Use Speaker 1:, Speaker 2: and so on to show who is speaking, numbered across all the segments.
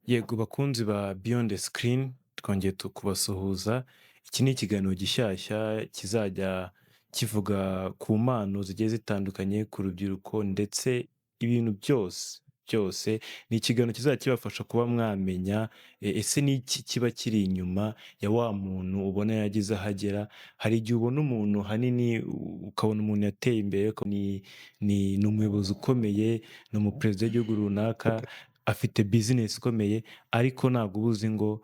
Speaker 1: Yego bakunzi ba Beyond the Screen, twongeye kubasuhuza. Iki ni ikiganiro gishyashya kizajya kivuga ku mpano zigiye zitandukanye ku rubyiruko, ndetse ibintu byose byose. Ni ikiganiro kizajya kibafasha kuba mwamenya ese ni iki kiba kiri inyuma ya wa muntu ubona yagize aho agera. Hari igihe ubona umuntu hanini, ukabona umuntu yateye imbere, ni umuyobozi ukomeye, ni umuperezida w'igihugu runaka, afite business ikomeye, ariko ntabwo uba uzi ngo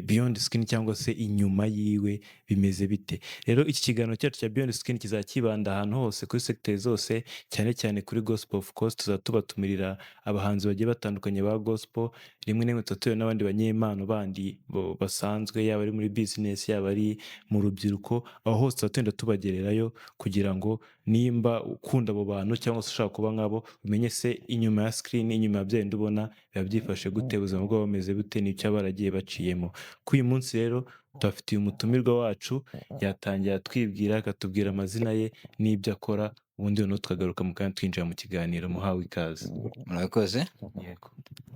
Speaker 1: beyond screen cyangwa se inyuma yiwe bimeze bite. Rero iki kiganiro cyacu cya Beyond Screen kizajya kibanda ahantu hose, kuri secteur zose, cyane cyane kuri gospel of course. Tuzajya tubatumirira abahanzi bagiye batandukanye ba gospel, rimwe na rimwe tuba n'abandi banyempano bandi basanzwe, yaba ari muri business, yaba ari mu rubyiruko. Aho hose tuba tugenda tubagererayo kugira ngo nimba ukunda abo bantu cyangwa se ushaka kuba nkabo, umenye se inyuma ya screen, inyuma ya bya bindi ubona, biba byifashe gute, ubuzima bwabo bumeze bute, n'icyo baragiye baciyemo. Kuri uyu munsi rero tubafitiye umutumirwa wacu. Yatangira atwibwira, akatubwira amazina ye n'ibyo akora, ubundi noneho tukagaruka mu kanya twinjira mu kiganiro. Muhawe ikaze.
Speaker 2: Murakoze.
Speaker 1: Yego.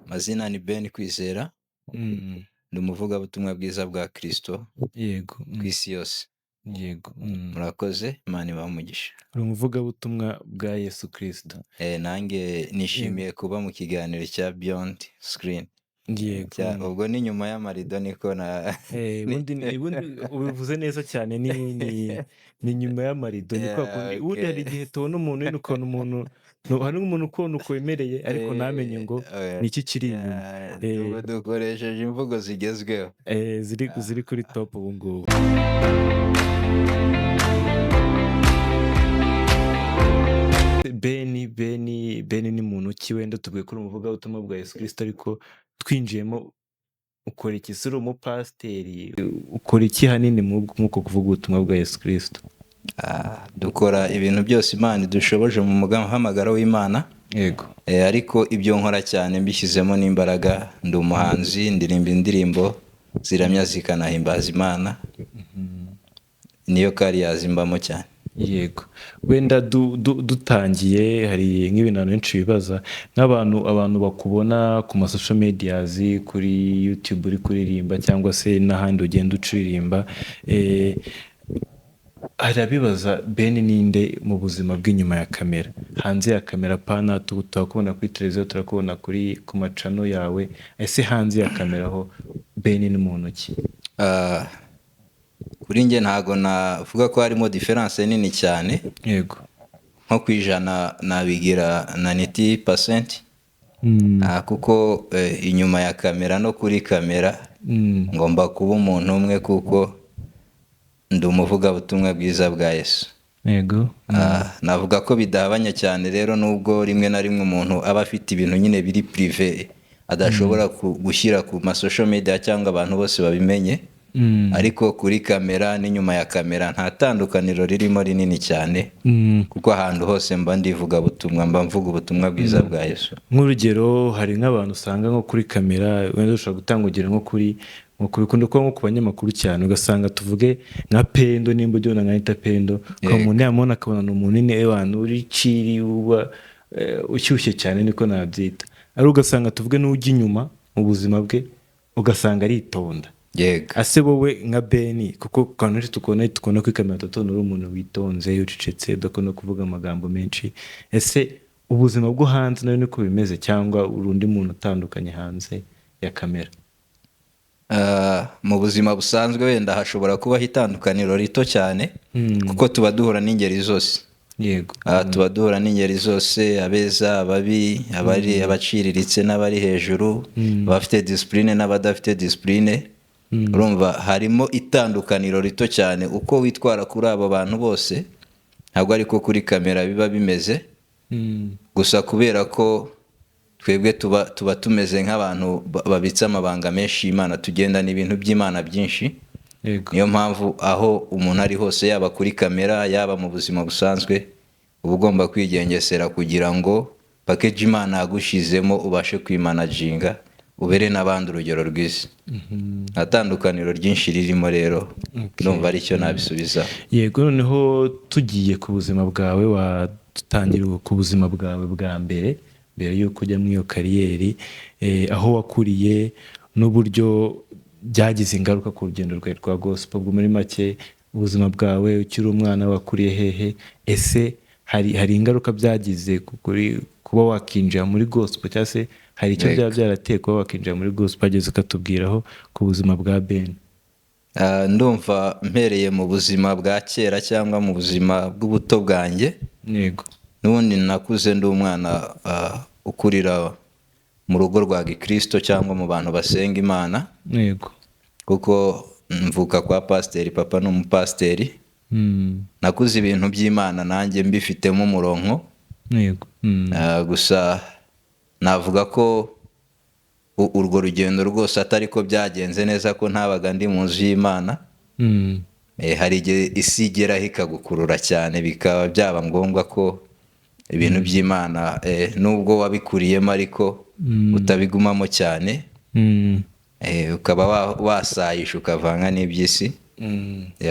Speaker 2: Amazina ni Ben Kwizera. Ndi umuvugabutumwa bwiza bwa Kristo ku isi yose. Murakoze, Imana ibahe umugisha.
Speaker 1: Uri umuvugabutumwa bwa Yesu Kristo.
Speaker 2: Nanjye nishimiye kuba mu kiganiro cya Beyond Screen. Ubwo ni nyuma y'amarido, niko na
Speaker 1: Ubundi ubivuze neza cyane, ni nyuma y'amarido, ni kwa kundi ubundi hari igihe tubona umuntu nyine, ukabona umuntu, hari n'umuntu ukubona uko wemereye, ariko ntamenye ngo ni iki kiri inyuma.
Speaker 2: Ubwo dukoresheje imvugo zigezweho.
Speaker 1: Ziri kuri top ubu ngubu. Beni ni muntu ki? Wenda tubwiye ko uri umuvugabutumwa bwa Yesu Kristo, ariko twinjiyemo, ukora iki? Se uri umupasiteri? Ukora iki hanini mw'uko kuvuga ubutumwa bwa Yesu Kristo?
Speaker 2: Dukora ibintu byose Imana idushoboje mu muhamagaro w'Imana. Ariko ibyo nkora cyane mbishyizemo n'imbaraga, ndi umuhanzi, ndirimba indirimbo ziramya zikanahimbaza Imana. Niyo kariyazi mbamo cyane.
Speaker 1: Yego. Wenda dutangiye, hari nk'ibintu abantu benshi bibaza, nk'abantu abantu bakubona ku ma social medias, kuri YouTube uri kuririmba cyangwa se n'ahandi ugenda ucuririmba, hari abibaza Ben ninde mu buzima bw'inyuma ya kamera, hanze ya kamera? Pana turakubona kuri televiziyo, turakubona ku macano yawe, ese hanze ya kamera ho Ben ni muntu ki?
Speaker 2: Kuri njye ntago navuga ko harimo différence nini cyane. Nko ku 100 nabigira na 90%. Kuko inyuma ya kamera no kuri kamera ngomba kuba umuntu umwe, kuko ndi umuvugabutumwa bwiza bwa Yesu. Navuga ko bidahabanye cyane rero, nubwo rimwe na rimwe umuntu aba afite ibintu nyine biri privé adashobora gushyira ku ma social media cyangwa abantu bose babimenye. Ariko kuri kamera n'inyuma ya kamera nta tandukaniro ririmo rinini cyane, kuko ahantu hose mba ndivuga butumwa, mba mvuga ubutumwa bwiza bwa Yesu.
Speaker 1: Nk'urugero, hari nk'abantu usanga nko kuri kamera, wenda ushobora gutanga urugero nko bikunda kuba nko ku banyamakuru cyane, ugasanga tuvuge nka Pendo, nimba ujya ubona nka Anita Pendo, ukabona umuntu yamubona akabona ni umuntu nyine uri ciri, uba ushyushye cyane, niko nabyita, ariko ugasanga tuvuge n'ujya inyuma mu buzima bwe, ugasanga aritonda. Ase wowe nka Beni, kuko ku bantu benshi tukubona kuri kamera, tubona uri umuntu witonze, ucecetse, udakunda kuvuga amagambo menshi. Ese ubuzima bwo hanze nawe niko bimeze, cyangwa uri undi muntu utandukanye hanze ya kamera?
Speaker 2: Mu buzima busanzwe wenda hashobora kubaho itandukaniro rito cyane, kuko tuba duhura n'ingeri zose. Tuba duhura n'ingeri zose, abeza, ababi, abari abaciriritse n'abari hejuru, abafite discipline n'abadafite discipline. Urumva harimo itandukaniro rito cyane uko witwara kuri abo bantu bose, ntabwo ariko kuri kamera biba bimeze. Gusa kubera ko twebwe tuba tumeze nk'abantu babitse amabanga menshi y'Imana, tugendana ibintu by'Imana byinshi. Niyo mpamvu aho umuntu ari hose, yaba kuri kamera, yaba mu buzima busanzwe, uba ugomba kwigengesera kugira ngo package Imana yagushizemo ubashe kwimanaginga, ubere n'abandi urugero rwiza. Nta tandukaniro ryinshi ririmo rero, ndumva aricyo nabisubiza.
Speaker 1: Yego, noneho tugiye ku buzima bwawe, wadutangira ku buzima bwawe bwa mbere. mbere y'uko ujya muri iyo career, aho wakuriye n'uburyo byagize ingaruka ku rugendo rwawe rwa gospel. Ubwo muri make, ubuzima bwawe ukiri umwana, wakuriye hehe? Ese hari ingaruka byagize kuri kuba wakinjira muri gospel, cyangwa se hari icyo byaba byarateye kuba wakinjira muri gospel? Ageze ukatubwiraho ku buzima bwa Ben.
Speaker 2: Ndumva mpereye mu buzima bwa kera cyangwa mu buzima bw'ubuto bwanjye. N'ubundi nakuze ndi umwana ukurira mu rugo rwa gikristo cyangwa mu bantu basenga Imana, kuko mvuka kwa pasiteri, papa ni umupasiteri. Nakuze ibintu by'Imana nanjye mbifitemo umurongo. Gusa navuga ko urwo rugendo rwose atari ko byagenze neza, ko ntabaga ndi mu nzu y'Imana. Hari igihe isi igeraho ikagukurura cyane, bikaba byaba ngombwa ko ibintu by'Imana, nubwo wabikuriyemo ariko utabigumamo cyane, ukaba wasayisha ukavanga n'iby'isi.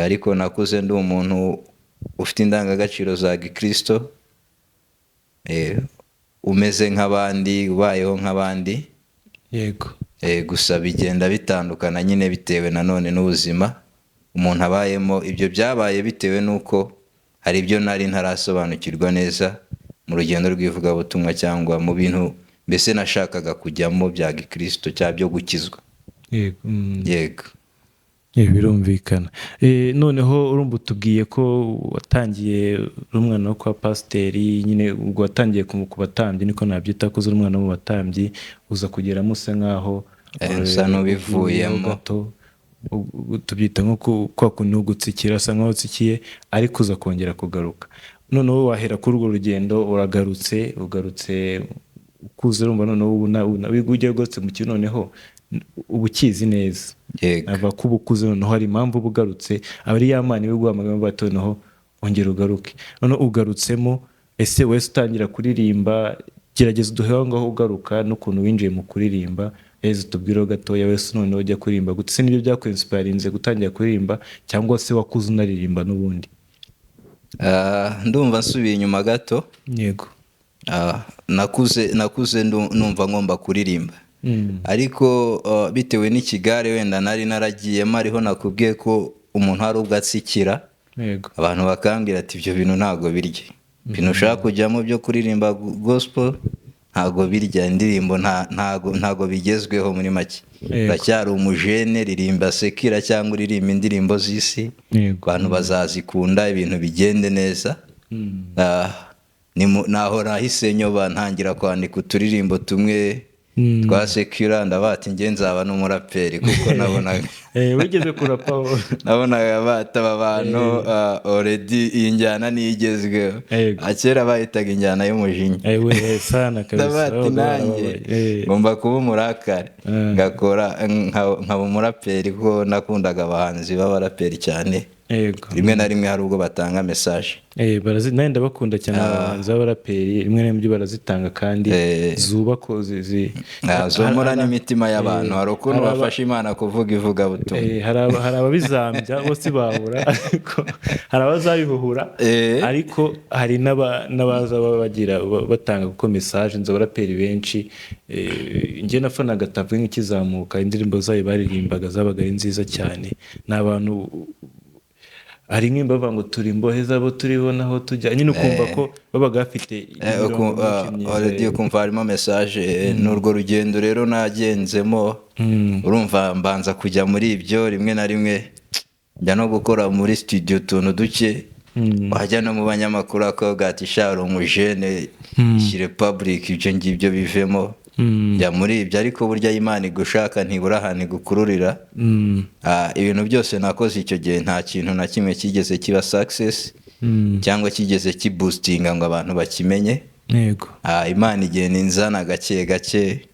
Speaker 2: Ariko nakuze ndi umuntu ufite indangagaciro za gikristo, umeze nk'abandi, ubayeho nk'abandi. Gusa bigenda bitandukana nyine bitewe nanone n'ubuzima umuntu abayemo. Ibyo byabaye bitewe n'uko hari ibyo nari ntarasobanukirwa neza mu rugendo rw'ivugabutumwa cyangwa mu bintu mbese nashakaga kujyamo bya gikristo cyangwa byo gukizwa. Yego.
Speaker 1: Birumvikana. Noneho urumva utubwiye ko watangiye uri umwana wo kwa pasiteri nyine, ubwo watangiye ku batambyi, niko nabyita, ko uri umwana wo mu batambyi, uza kugeramo usa nkaho
Speaker 2: Usa n'ubivuyemo.
Speaker 1: Gato. Tubyita nko kwa kundi gutsikira, asa nkaho utsikiye ariko uza kongera kugaruka. Noneho wahera kuri urwo rugendo, uragarutse, ugarutse ukuze, urumva noneho ubu ugiye ugarutse mu kintu, noneho uba ukizi neza. Ava ko uba ukuze, noneho hari impamvu uba ugarutse, aba ari ya Mana ibiguhamagara bati noneho ongera ugaruke. Noneho ugarutsemo, ese wese utangira kuririmba? Gerageza uduhe aho ngaho ugaruka n'ukuntu winjiye mu kuririmba. Ese tubwireho gatoya, wese noneho ujya kuririmba gute? Se nibyo byakwinspirinze gutangira kuririmba, cyangwa se wakuze unaririmba n'ubundi?
Speaker 2: Ndumva nsubiye inyuma gato. Nakuze numva ngomba kuririmba, ariko bitewe n'ikigare wenda nari naragiyemo, ariho nakubwiye ko umuntu hari ubwo atsikira, abantu bakambwira ati ibyo bintu ntabwo birya, ibintu ushaka kujyamo byo kuririmba gospel ntabwo birya, indirimbo ntabwo bigezweho muri make. Uracyari umujene, ririmba secular cyangwa uririmba indirimbo z'isi, abantu bazazikunda, ibintu bigende neza. Naho nahise nyoba, ntangira kwandika uturirimbo tumwe twa secular. Ndabati njye nzaba n'umuraperi, kuko nabonaga
Speaker 1: Wigeze kurapa?
Speaker 2: Nabonaga bataba abantu, already iyi njyana niyo igezweho. Kera bahitaga injyana y'umujinya.
Speaker 1: We sana kabisa.
Speaker 2: Ndabati
Speaker 1: Babaga
Speaker 2: nanjye
Speaker 1: barababaye.
Speaker 2: Ngomba kuba umurakare, ngakora nkaba umuraperi, kuko nakundaga abahanzi b'abaraperi cyane. Rimwe na rimwe hari ubwo batanga message.
Speaker 1: Nanjye ndabakunda cyane abahanzi b'abaraperi, rimwe na rimwe barazitanga kandi zubaka
Speaker 2: Zomora n'imitima y'abantu. Hari ukuntu bafasha Imana kuvuga ivugabutumwa.
Speaker 1: Hari ababizambya bose babura, ariko hari abazabihuhura, ariko hari n'abaza baba bagira batanga kuko message nzi abaraperi benshi. Njye nafanaga Tuff Gang ikizamuka, indirimbo zayo baririmbaga zabaga ari nziza cyane. Ni abantu, hari nk'imba bavuga ngo turi imbohe z'abo turiho naho tujya nyine, ukumva ko babaga bafite imirongo myinshi myiza.
Speaker 2: Already ukumva harimo message. N'urwo rugendo rero nagenzemo. Urumva mbanza kujya muri ibyo, rimwe na rimwe njya no gukora muri studio utuntu duke, wajya no mu banyamakuru akavuga ati sha uri umujene, shyire public ibyo ngibyo bivemo. Njya muri ibyo, ariko burya Imana igushaka ntibura ahantu igukururira. Ibintu byose nakoze icyo gihe, nta kintu na kimwe kigeze kiba success cyangwa kigeze kiboostinga ngo abantu bakimenye. Imana igenda inzana gake gake.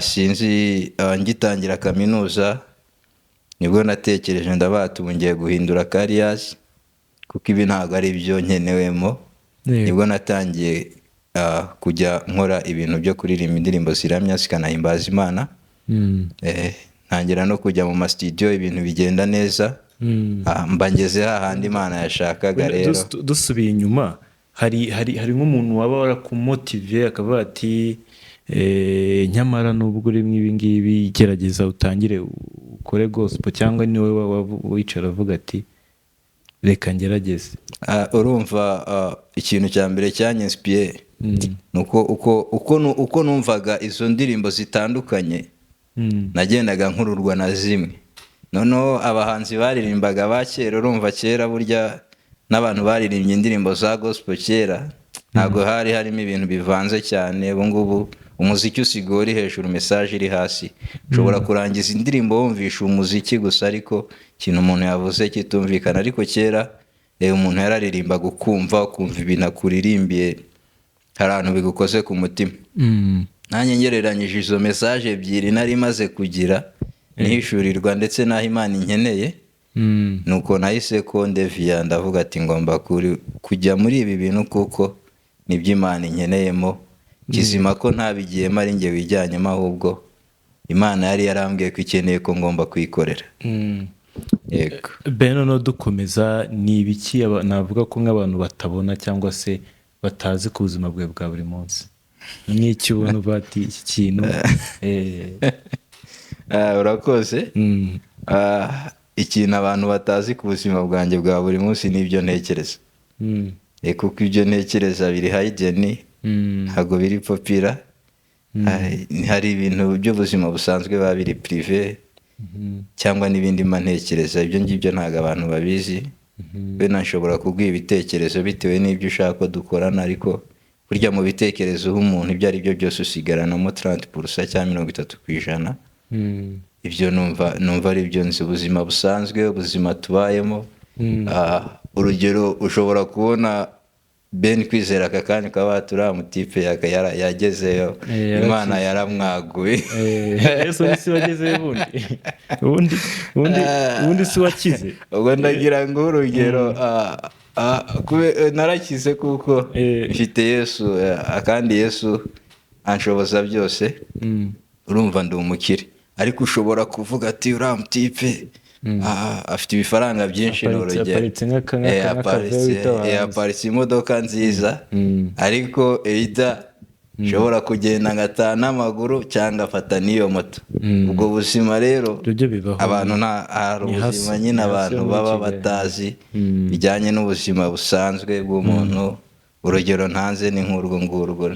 Speaker 2: Sinzi, ngitangira kaminuza nibwo natekereje, ndabata ubu ngiye guhindura career kuko ibi ntabwo ari byo nkenewemo. Nibwo natangiye kujya nkora ibintu byo kuririmba indirimbo ziramya zikanahimbaza Imana. Ntangira no kujya mu masitidiyo, ibintu bigenda neza. Mba ngeze hahandi Imana yashakaga rero.
Speaker 1: Dusubiye inyuma, Hari nk'umuntu waba warakumotiviye akavuga ati: "Nyamara nubwo urimo ibi ngibi, gerageza utangire ukore gospel," cyangwa ni wowe wicara avuga ati: "Reka ngerageze"?
Speaker 2: Urumva, ikintu cya mbere cyanyinspiye ni uko uko numvaga izo ndirimbo zitandukanye, nagendaga nkururwa na zimwe. Noneho abahanzi baririmbaga ba kera, urumva kera burya n'abantu baririmbye indirimbo za gospel kera ntabwo hari harimo ibintu bivanze cyane. Ubu ngubu umuziki usigaye uri hejuru, message iri hasi. Ushobora kurangiza indirimbo wumvisha umuziki gusa, ariko ikintu umuntu yavuze kitumvikana. Ariko kera umuntu yararirimbaga ukumva ibintu akuririmbiye hari ahantu bigukoze ku mutima. Nanjye ngereranyije izo message ebyiri nari maze kugira nihishurirwa ndetse n'aho Imana inkeneye, nuko nahise ko ndeviya, ndavuga ati: "Ngomba kujya muri ibi bintu kuko nibyo Imana inkeneyemo." Kizima ko ntabigiyemo ari njye wijyanyemo, ahubwo Imana yari yarambwiye ko ikeneye ko ngomba kuyikorera. Yego.
Speaker 1: Ben, noneho dukomeza, ni ibiki navuga ko nk'abantu batabona cyangwa se batazi ku buzima bwawe bwa buri munsi? Nk'icyo ubona uvuga ati: "Iki kintu."
Speaker 2: Urakoze. Ikintu abantu batazi ku buzima bwanjye bwa buri munsi ni ibyo ntekereza. Kuko ibyo ntekereza biri hidden, ntabwo biri popular. Hari ibintu by'ubuzima busanzwe biba biri privé cyangwa n'ibindi mba ntekereza, ibyo ngibyo ntabwo abantu babizi. Wenda nshobora kuguha ibitekerezo bitewe n'ibyo ushaka ko dukorana, ariko burya mu bitekerezo uha umuntu ibyo ari byo byose usigaranamo 30% cyangwa 30%. Ibyo numva ari byo nzi, ubuzima busanzwe, ubuzima tubayemo. Urugero, ushobora kubona Ben Kwizera aka kanya ukaba waturiya mutipe yagezeyo,
Speaker 1: Yarakize.
Speaker 2: Imana yaramwaguye.
Speaker 1: Ese ubundi si wagezeyo? Ubundi si wakize?
Speaker 2: Ubwo ndagira ngo urugero, narakize kuko mfite Yesu, kandi Yesu anshoboza byose. Urumva ndi umukire, ariko ushobora kuvuga ati: "Uriya mutipe afite ibifaranga byinshi," ni urugero.
Speaker 1: Aparitse nk'aka V8 hanze.
Speaker 2: Aparitse imodoka nziza, ariko either nshobora kugenda ngataha n'amaguru cyangwa ngafata n'iyo moto. Ubwo buzima rero
Speaker 1: Ibyo byo bibaho.
Speaker 2: abantu nta hari
Speaker 1: Ni
Speaker 2: ubuzima
Speaker 1: hasi,
Speaker 2: nyine
Speaker 1: ni hasi
Speaker 2: abantu
Speaker 1: yo muri
Speaker 2: baba
Speaker 1: Kigali.
Speaker 2: batazi bijyanye n'ubuzima busanzwe bw'umuntu. Urugero ntanze ni nk'urwo ngurwo.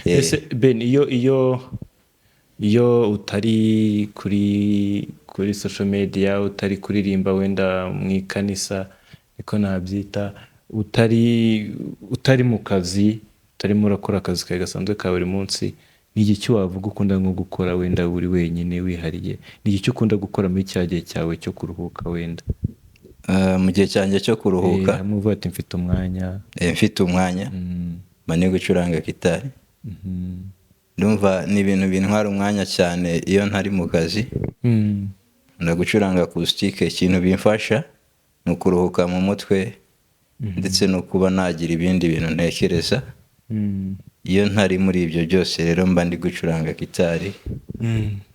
Speaker 1: Ese Ben, iyo utari kuri social media, utari kuririmba wenda mu ikanisa, niko nabyita, utari mu kazi, utarimo urakora akazi kawe gasanzwe ka buri munsi, ni igiki wavuga ukunda nko gukora wenda uri wenyine wihariye? Ni igiki ukunda gukora muri cya gihe cyawe cyo kuruhuka wenda?
Speaker 2: Mu gihe cyanjye cyo kuruhuka,
Speaker 1: Hamwe uvuga ati: "Mfite umwanya."
Speaker 2: Mfite umwanya, mba ndi gucuranga gitari. Ndumva ni ibintu bintwara umwanya cyane iyo ntari mu kazi. Nkunda gucuranga acoustic. Ikintu bimfasha ni ukuruhuka mu mutwe ndetse no kuba nagira ibindi bintu ntekereza. Iyo ntari muri ibyo byose rero mba ndi gucuranga gitari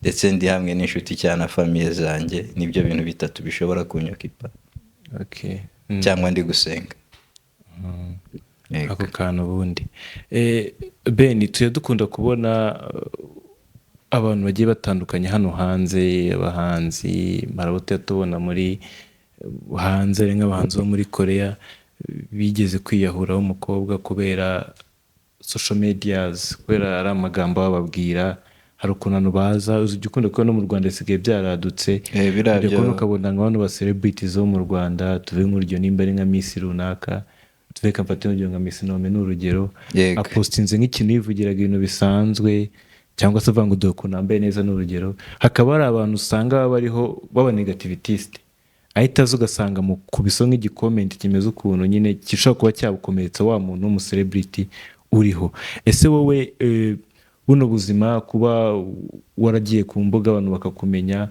Speaker 2: ndetse ndi hamwe n'inshuti cyane na famille zanjye. Nibyo bintu bitatu bishobora kunyokipa, cyangwa ndi gusenga. Yego.
Speaker 1: Ako kantu ubundi. Ben, tujya dukunda kubona abantu bagiye batandukanye hano hanze, abahanzi marabo tujya tubona muri hanze, ari nk'abahanzi bo muri Korea bigeze kwiyahura w'umukobwa kubera social medias, kubera ari amagambo bababwira. Hari ukuntu abantu baza, ujya ukunda kubona no mu Rwanda bisigaye byaradutse.
Speaker 2: Biriya
Speaker 1: Ujya kubona ukabona nka bano ba celebrities bo mu Rwanda, tuve nk'urugero nimba ari nka Miss runaka, tuve kamfate urugero nka Miss Naomi, ni urugero, apostinze nk'ikintu yivugiraga ibintu bisanzwe cyangwa se avuga ngo: "Dore ukuntu nambaye neza," ni urugero, hakaba hari abantu usanga baba bariho baba negativitiste, ahita aza ugasanga mu kubiso nk'igicomment kimeze ukuntu nyine gishobora kuba cyabukomeretsa wa muntu w'umucelebrity uriho. Ese wowe, buno buzima kuba waragiye ku mbuga abantu bakakumenya,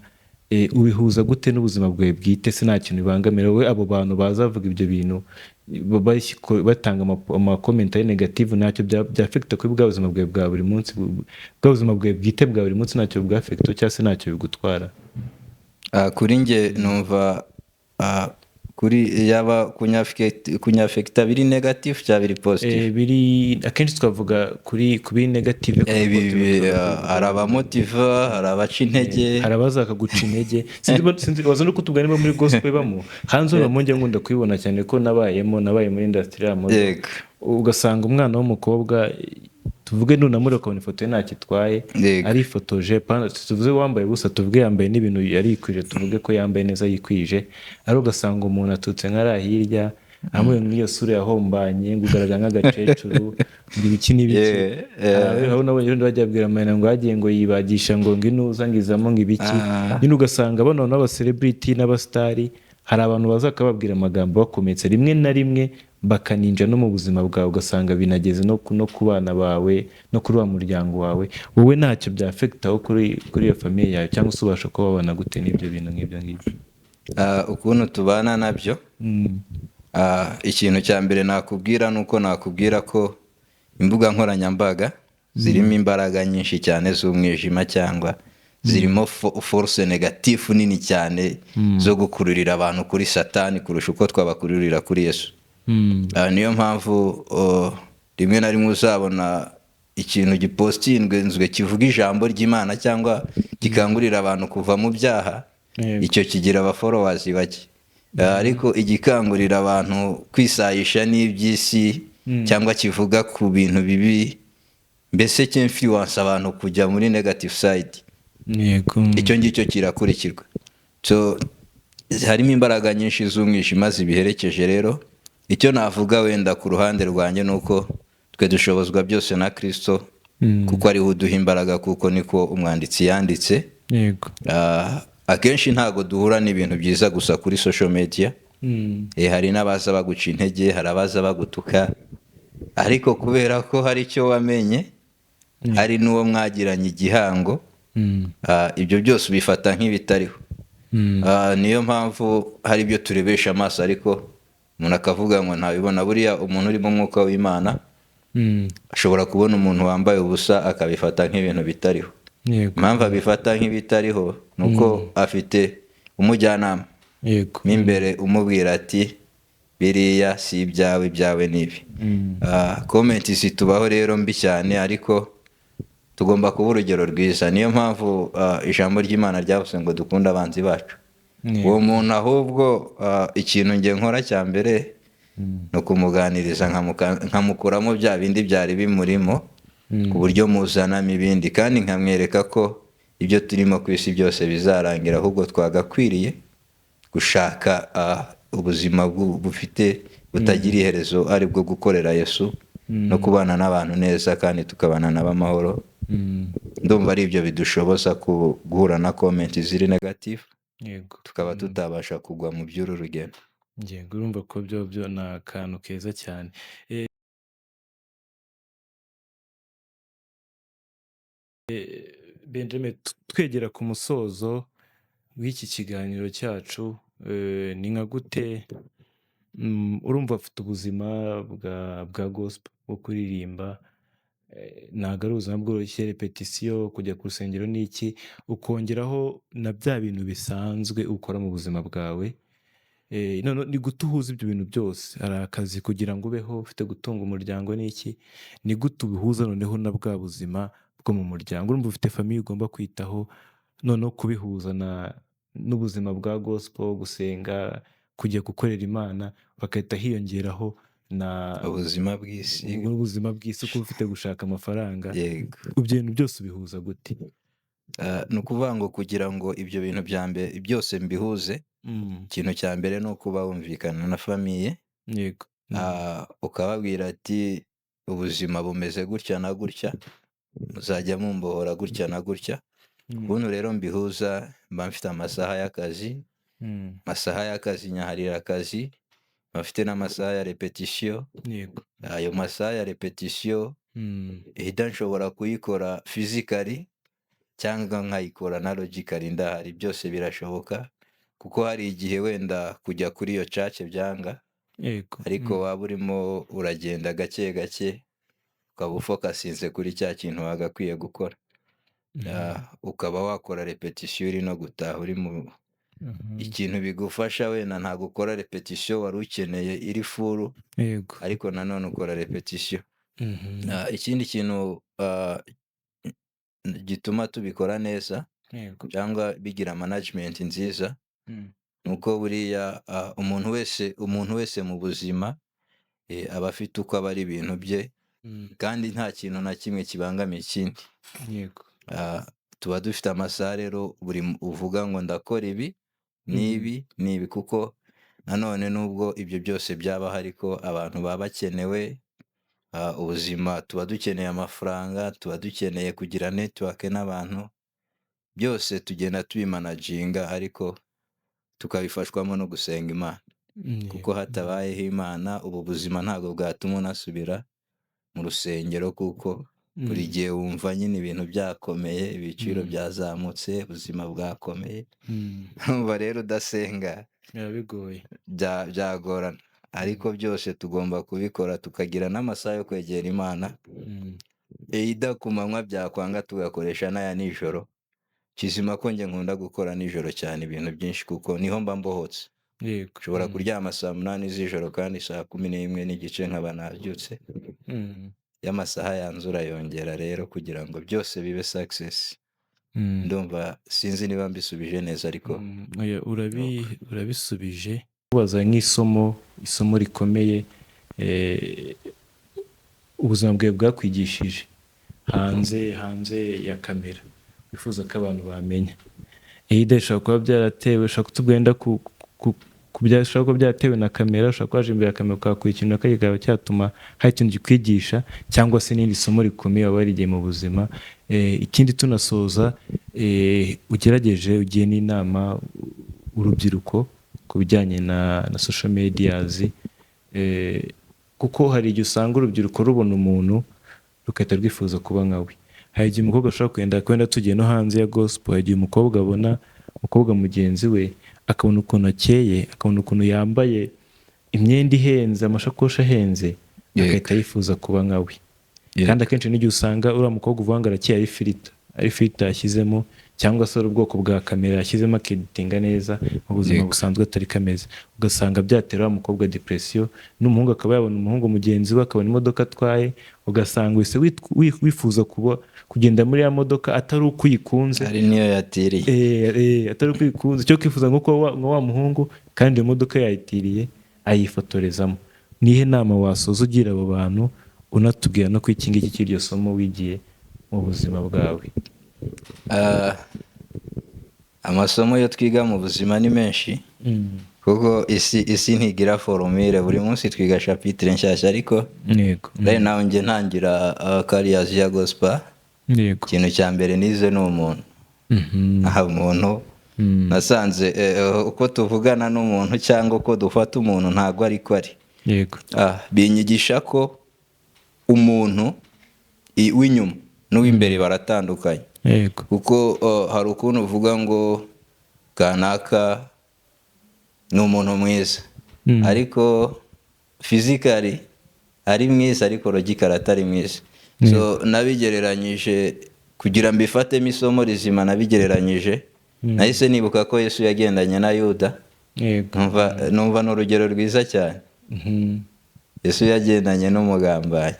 Speaker 1: ubihuza gute n'ubuzima bwawe bwite? Se nta kintu bibangamira wowe, abo bantu baza bavuga ibyo bintu, batanga amacomment ari negative, ntacyo byaffecta kuri bwa buzima bwawe bwa buri munsi, bwa buzima bwawe bwite bwa buri munsi? Ntacyo bwaffecta cyangwa se ntacyo bigutwara?
Speaker 2: Kuri njye numva Kuri yaba kunyafekita biri negative cyangwa biri positive?
Speaker 1: Biri akenshi twavuga kuri ku biri negative, ku positive tukavuga.
Speaker 2: Hari abamotiva, hari abaca intege.
Speaker 1: Hari abaza bakaguca intege. Sinzi waza no kutubwira niba muri gospel bamo hanze. Urabona njya nkunda kubibona cyane ko nabaye muri industry ya moto. Ugasanga umwana w'umukobwa, tuvuge nunamure ukabona ifoto ye ntacyo itwaye, arifotoje, tuvuze wambaye ubusa, tuvuge yambaye n'ibintu yarikwije, tuvuge ko yambaye neza yikwije, ariko ugasanga umuntu aturutse nk'ariya hirya amubonye nk'iyo sura yahombanye, ngo ugaragara nk'agakecuru, ngo ibiki n'ibiki. Hari nabonye ubundi bajya babwira Marina ngo hagiye ngo yibagisha ngo inuza ngo izamo ngo ibiki. Nyine ugasanga bano n'abacelebrity n'abasitari, hari abantu baza bakababwira amagambo bakometse, rimwe na rimwe bakaninja no mu buzima bwawe, ugasanga binageze no ku bana bawe no kuri wa muryango wawe. Wowe ntacyo byafekitaho kuri iyo famille yawe, cyangwa se ubasha kuba wabana gute n'ibyo bintu nk'ibyo ngibyo?
Speaker 2: Ukuntu tubana nabyo, ikintu cya mbere nakubwira ni uko nakubwira ko imbuga nkoranyambaga zirimo imbaraga nyinshi cyane z'umwijima, cyangwa zirimo force négative nini cyane zo gukururira abantu kuri Satani kurusha uko twabakururira kuri Yesu. Niyo mpamvu rimwe na rimwe uzabona ikintu gipostinzwe kivuga ijambo ry'Imana cyangwa gikangurira abantu kuva mu byaha, icyo kigira abafollowers bake. Ariko igikangurira abantu kwisayisha n'iby'isi cyangwa kivuga ku bintu bibi, mbese cyinfluence abantu kujya muri negative side, icyo ngicyo kirakurikirwa. So harimo imbaraga nyinshi z'umwijima zibiherekeje. Rero icyo navuga wenda ku ruhande rwanjye ni uko twe dushobozwa byose na Kristo, kuko ariwe uduha imbaraga, kuko niko umwanditsi yanditse. Akenshi ntabwo duhura n'ibintu byiza gusa kuri social media. Hari n'abaza baguca intege, hari abaza bagutuka, ariko kubera ko hari icyo wamenye, hari n'uwo mwagiranye igihango, ibyo byose ubifata nk'ibitariho. Niyo mpamvu hari ibyo turebesha amaso ariko umuntu akavuga ngo ntabibona. Buriya umuntu uri mu mwuka w'Imana ashobora kubona umuntu wambaye ubusa akabifata nk'ibintu bitariho. Impamvu abifata nk'ibitariho ni uko afite umujyanama mo imbere umubwira ati: "Biriya si ibyawe, ibyawe ni ibi." Comment zitubaho rero mbi cyane, ariko tugomba kuba urugero rwiza. Niyo mpamvu ijambo ry'Imana ryavuze ngo dukunde abanzi bacu. Uwo muntu ahubwo, ikintu nge nkora cya mbere ni ukumuganiriza, nkamukuramo bya bindi byari bimurimo, ku buryo muzanamo ibindi, kandi nkamwereka ko ibyo turimo ku isi byose bizarangira, ahubwo twagakwiriye gushaka ubuzima bufite butagira iherezo, ari bwo gukorera Yesu no kubana n'abantu neza, kandi tukabana nabo amahoro. Ndumva ari ibyo bidushoboza guhura na comment ziri negative, tukaba tutabasha kugwa mu by'uru rugendo.
Speaker 1: Yego, urumva ko byo ni akantu keza cyane. Benjamin, twegera ku musozo w'iki kiganiro cyacu, ni nka gute, urumva afite ubuzima bwa gospel bwo kuririmba, ntabwo ari ubuzima bworoshye, repetisiyo, kujya ku rusengero n'iki, ukongeraho na bya bintu bisanzwe ukora mu buzima bwawe. None ni gute uhuza ibyo bintu byose? Hari akazi kugira ngo ubeho, ufite gutunga umuryango n'iki, ni gute ubihuza noneho na bwa buzima bwo mu muryango? Urumva ufite famille ugomba kwitaho, noneho kubihuza n'ubuzima bwa gospel, gusenga, kujya gukorera Imana, bagahita hiyongeraho na
Speaker 2: ubuzima bw'isi.
Speaker 1: N'ubuzima bw'isi, kuba ufite gushaka amafaranga. Ibyo bintu byose ubihuza gute?
Speaker 2: Ni ukuvuga ngo kugira ngo ibyo bintu bya mbere byose mbihuze, ikintu cya mbere ni ukuba wumvikana na famille, ukababwira ati: "Ubuzima bumeze gutya na gutya, muzajya mumbohora gutya na gutya." Ubundi rero mbihuza, mba mfite amasaha y'akazi, amasaha y'akazi nyaharira akazi, mba mfite n'amasaha ya repetisiyo. Ayo masaha ya repetisiyo, either nshobora kuyikora physically cyangwa nkayikora na logically ndahari, byose birashoboka, kuko hari igihe wenda kujya kuri iyo church byanga, ariko waba urimo uragenda gake gake, ukaba ufokasinze kuri cya kintu wagakwiye gukora. Ukaba wakora repetisiyo uri no gutaha uri mu Ikintu bigufasha, wenda ntabwo ukora répétition wari ukeneye iri full, ariko nanone ukora répétition. Ikindi kintu gituma tubikora neza cyangwa bigira management nziza, ni uko buriya umuntu wese mu buzima aba afite uko abara ibintu bye, kandi nta kintu na kimwe kibangamiye ikindi. Tuba dufite amasaha rero buri uvuga ngo ndakora ibi n'ibi n'ibi, kuko nanone nubwo ibyo byose byabaho, ariko abantu baba bakenewe. Ubuzima tuba dukeneye amafaranga, tuba dukeneye kugira network n'abantu, byose tugenda tubimanaginga, ariko tukabifashwamo no gusenga Imana, kuko hatabayeho Imana ubu buzima ntabwo bwatuma unasubira mu rusengero, kuko buri gihe wumva nyine ibintu byakomeye, ibiciro byazamutse, ubuzima bwakomeye. Urumva rero udasenga
Speaker 1: Biba bigoye.
Speaker 2: byagorana, ariko byose tugomba kubikora, tukagira n'amasaha yo kwegera Imana, either ku manywa, byakwanga tugakoresha n'aya nijoro. Kizima ko njye nkunda gukora nijoro cyane ibintu byinshi, kuko niho mba mbohotse. Nshobora kuryama saa 8 z'ijoro kandi saa 11:30 nkaba nabyutse. Y'amasaha yanze urayongera rero kugira ngo byose bibe success. Ndumva sinzi niba mbisubije neza, ariko
Speaker 1: Oya, urabisubije. Kubaza nk'isomo, isomo rikomeye ubuzima bwawe bwakwigishije hanze ya kamera, wifuza ko abantu bamenya. Either ishobora kuba byaratewe, ushobora kutubwira wenda bishobora kuba byaratewe na kamera, ushobora kuba waje imbere ya kamera ukahakura ikintu runaka kikaba cyatuma hari ikintu kikwigisha, cyangwa se n'irindi somo rikomeye waba warigiye mu buzima. Ikindi tunasoza, ugerageje ugiye n'inama urubyiruko ku bijyanye na social medias, kuko hari igihe usanga urubyiruko rubona umuntu rugahita rwifuza kuba nka we. Hari igihe umukobwa ashobora kugenda, wenda tugiye no hanze ya gospel, hari igihe umukobwa abona umukobwa mugenzi we, akabona ukuntu akeye, akabona ukuntu yambaye imyenda ihenze, amashakoshi ahenze, agahita yifuza kuba nka we. Kandi akenshi n'igihe usanga uriya mukobwa uvuga ngo arakeye ari filter yashyizemo, cyangwa se ari ubwoko bwa kamera yashyizemo akeditinga neza, mu buzima busanzwe atari kameze, ugasanga byatera wa mukobwa depression. N'umuhungu akaba yabona umuhungu mugenzi we, akabona imodoka atwaye, ugasanga wese wifuza kuba kugenda muri ya modoka, atari uko uyikunze.
Speaker 2: Ari niyo yatiriye.
Speaker 1: Atari uko uyikunze, cyo kwifuza nk'uko nka wa muhungu, kandi iyo modoka yayitiriye ayifotorezamo. Nihe nama wasoza ugira abo bantu, unatubwira no ku iki ngiki cy'iryo somo wigiye mu buzima bwawe?
Speaker 2: Amasomo yo twiga mu buzima ni menshi, kuko isi ntigira formule, buri munsi twiga chapitre nshyashya, ariko rero nawe njye ntangira career ya gospel, ikintu cya mbere nize ni umuntu. Aha umuntu nasanze uko tuvugana n'umuntu cyangwa uko dufata umuntu ntabwo ariko ari. Binyigisha ko umuntu w'inyuma n'uw'imbere baratandukanye, kuko hari ukuntu uvuga ngo kanaka ni umuntu mwiza, ariko physically ari mwiza, ariko logically atari mwiza. So nabigereranyije, kugira mbifatemo isomo rizima, nabigereranyije, nahise nibuka ko Yesu yagendanye na Yuda. Numva ni urugero rwiza cyane. Yesu yagendanye n'umugambanyi.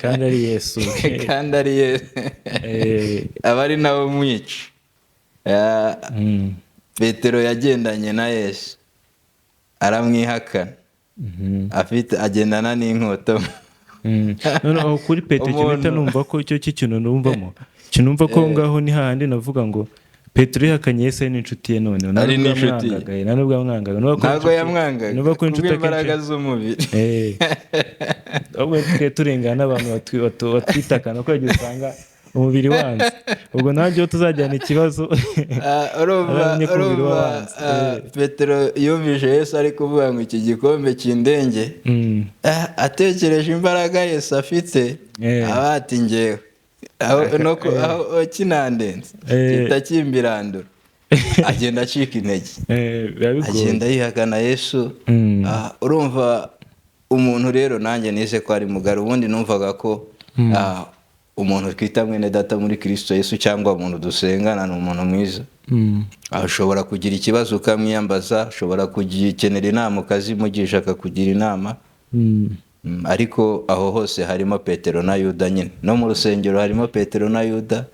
Speaker 1: Kandi ari Yesu.
Speaker 2: Kandi ari Yesu, aba ari nawe umwica. Petero yagendanye na Yesu aramwihakana, afite agendana n'inkota.
Speaker 1: Noneho kuri Petero, ikintu mpita
Speaker 2: Umuntu-
Speaker 1: numva ko icyo cy'ikintu numvamo, ikintu numva ko ngaho ni hahandi navuga ngo Petero yihakanye Yesu ari n'inshuti ye, none nta
Speaker 2: Ari
Speaker 1: nubwo
Speaker 2: n'inshuti ye.
Speaker 1: yamwangaga, nta nubwo yamwangaga. Nubwo ko
Speaker 2: Ntabwo yamwangaga
Speaker 1: nubwo ko inshuti
Speaker 2: kubw'imbaraga
Speaker 1: akenshi
Speaker 2: z'umubiri.
Speaker 1: Ahubwo twe turengana n'abantu batwitakana ko yagiye usanga umubiri wanze, ubwo nanjye iyo tuzajyana ikibazo
Speaker 2: Urumva
Speaker 1: aramenye ko umubiri
Speaker 2: urumva
Speaker 1: wabanze.
Speaker 2: Petero yumvise Yesu ari kuvuga ngo iki gikombe kindenge, atekereje imbaraga Yesu afite, aba ati ngewe aho no aho kinandenze kita kimbirandura, agenda acika intege,
Speaker 1: Biba bigoye.
Speaker 2: Agenda yihakana Yesu. Urumva umuntu rero nanjye nize ko ari mugari. Ubundi numvaga ko Umuntu twita mwene data muri Kirisito Yesu cyangwa umuntu dusengana ni umuntu mwiza. Ashobora kugira ikibazo ukamwiyambaza, ashobora kugikenera inama ukazimugisha, akakugira inama. Ariko aho hose harimo Petero na Yuda nyine. No mu rusengero harimo Petero na Yuda.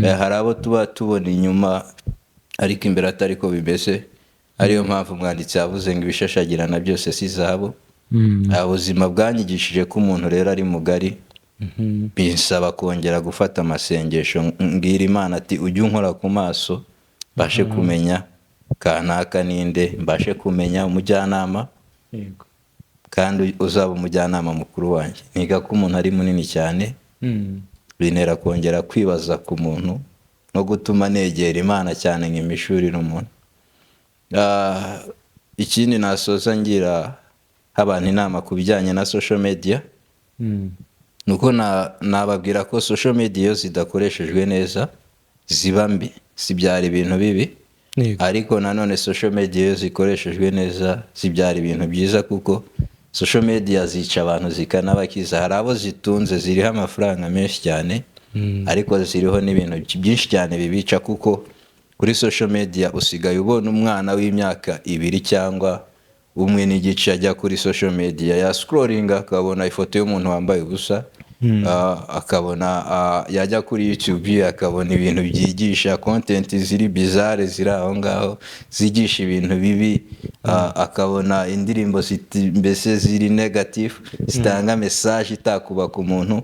Speaker 2: Hari abo tuba tubona inyuma ariko imbere atari ko bimeze, ariyo mpamvu umwanditsi yavuze ngo ibishashagirana byose si zahabu. Ubuzima bwanyigishije ko umuntu rero ari mugari, binsaba kongera gufata amasengesho, mbwira Imana ati: "Ujye unkora ku maso, mbashe kumenya kanaka ninde, mbashe kumenya umujyanama kandi uzaba umujyanama mukuru wanjye." Niga ko umuntu ari munini cyane, bintera kongera kwibaza ku muntu no gutuma negera Imana cyane nk'imishurire umuntu. Ikindi nasoza ngira abantu inama ku bijyanye na social media, nuko nababwira ko social media iyo zidakoreshejwe neza ziba mbi, zibyara ibintu bibi. Ariko nanone social media iyo zikoreshejwe neza zibyara ibintu byiza, kuko social media zica abantu zikanabakiza. Hari abo zitunze, ziriho amafaranga menshi cyane, ariko ziriho n'ibintu byinshi cyane bibica, kuko kuri social media usigaye ubona umwana w'imyaka 2 cyangwa 1.5 ajya kuri social media, ya scrollinga akabona ifoto y'umuntu wambaye ubusa, akabona, yajya kuri YouTube akabona ibintu byigisha content ziri bizarre, ziri aho ngaho zigisha ibintu bibi, akabona indirimbo mbese ziri negative, zitanga message itakubaka umuntu.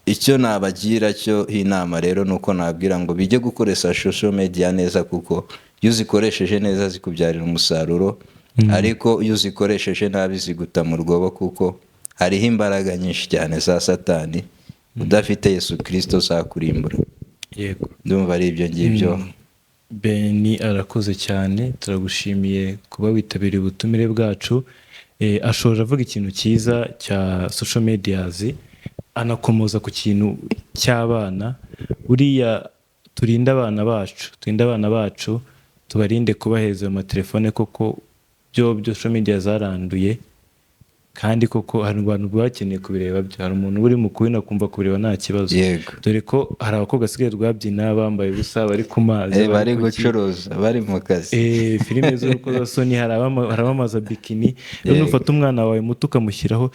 Speaker 2: Icyo nabagira cyo inama rero ni uko nabwira ngo bijye gukoresha social media neza, kuko iyo uzikoresheje neza zikubyarira umusaruro, ariko iyo uzikoresheje nabi ziguta mu rwobo, kuko hariho imbaraga nyinshi cyane za Satani. Udafite Yesu Kirisito zakurimbura. Ndumva ari ibyo ngibyo.
Speaker 1: Beni arakoze cyane, turagushimiye kuba witabiriye ubutumire bwacu. Ashoje avuga ikintu cyiza cya social medias, anakomoza ku kintu cy'abana. Buriya turinde abana bacu, turinde abana bacu, tubarinde kubaheza ayo matelefone, koko byo social media zaranduye. Kandi koko hari abantu baba bakeneye kubireba byo, hari umuntu uri mu kubina akumva kubireba nta kibazo. Dore ko hari abakobwa basigaye rwabyina bambaye ubusa, bari ku mazi,
Speaker 2: bari
Speaker 1: ku ki-
Speaker 2: gucuruza, bari mu kazi.
Speaker 1: Filime z'urukozasoni, hari abamamaza bikini. Rero nufata umwana wawe muto ukamushyiraho,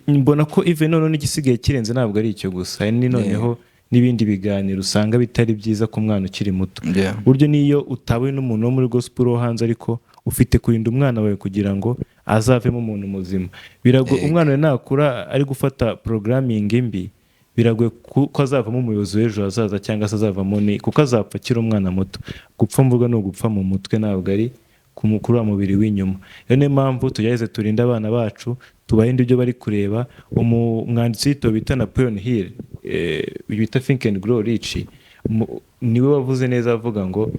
Speaker 1: mbona ko even noneho n'igisigaye kirenze ntabwo ari icyo gusa, hari noneho n'ibindi biganiro usanga bitari byiza ku mwana ukiri muto. Buryo n'iyo utawe n'umuntu wo muri gospel wo hanze, ariko ufite kurinda umwana wawe kugira ngo azavemo umuntu muzima. Biragoye umwana wawe nakura ari gufata programming mbi, biragoye ko azavamo umuyobozi w'ejo hazaza, cyangwa se azavamo ni kuko azapfa akiri umwana muto. Gupfa mvuga ni ugupfa mu mutwe, ntabwo ari kuri wa mubiri w'inyuma. Rero niyo mpamvu tugerageze turinde abana bacu, tubarinde ibyo bari kureba. Umwanditsi w'igitabo bita Napoleon Hill, bita Think and Grow Rich, niwe wavuze neza avuga ngo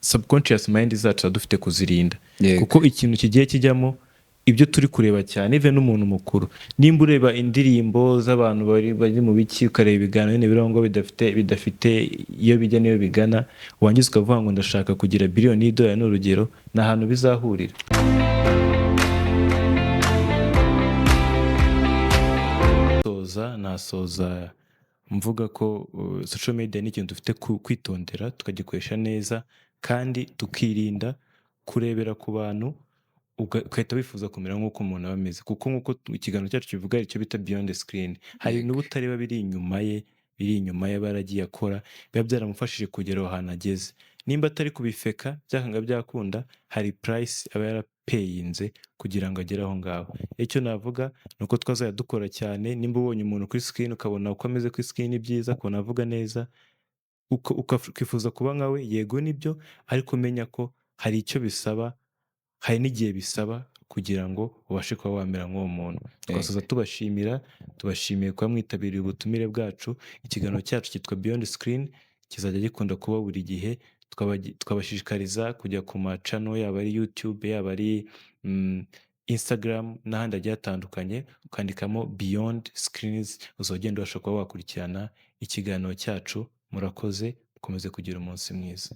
Speaker 1: subconscious mind zacu tuba dufite kuzirinda, kuko ikintu kigiye kijyamo ibyo turi kureba cyane, even n'umuntu mukuru, nimba ureba indirimbo z'abantu bari mu biki, ukareba ibiganiro nyine biriho ngo bidafite iyo bijya n'iyo bigana, wangiza ukavuga ngo ndashaka kugira biliyoni y'idolari, ni urugero, ni ahantu bizahurira. Soza, nasoza mvuga ko social media ni ikintu dufite kwitondera, tukagikoresha neza, kandi tukirinda kurebera ku bantu ugahita wifuza kumera nk'uko umuntu aba ameze, kuko nk'uko ikiganiro cyacu kivuga, icyo bita beyond the screen, hari ibintu uba utareba biri inyuma ye, biri inyuma ye aba yaragiye akora, biba byaramufashije kugera aho hantu ageze. Nimba atari kubifeka, byakanga byakunda hari price aba yarapeyinze kugira ngo agere aho ngaho. Icyo navuga ni uko twazajya dukora cyane. Nimba ubonye umuntu kuri screen, ukabona uko ameze kuri screen ni byiza, ukabona avuga neza, ukifuza kuba nkawe, yego nibyo, ariko menya ko hari icyo bisaba, hari n'igihe bisaba kugira ngo ubashe kuba wamera nk'uwo muntu. Twasoza tubashimira, tubashimiye kuba mwitabiriye ubutumire bwacu. Ikiganiro cyacu cyitwa Beyond Screen, kizajya gikunda kuba buri gihe. Twabashishikariza kujya ku macano, yaba ari YouTube, yaba ari Instagram n'ahandi hagiye hatandukanye, ukandikamo Beyond Screens, uzagenda ubasha kuba wakurikirana ikiganiro cyacu. Murakoze, mukomeze kugira umunsi mwiza.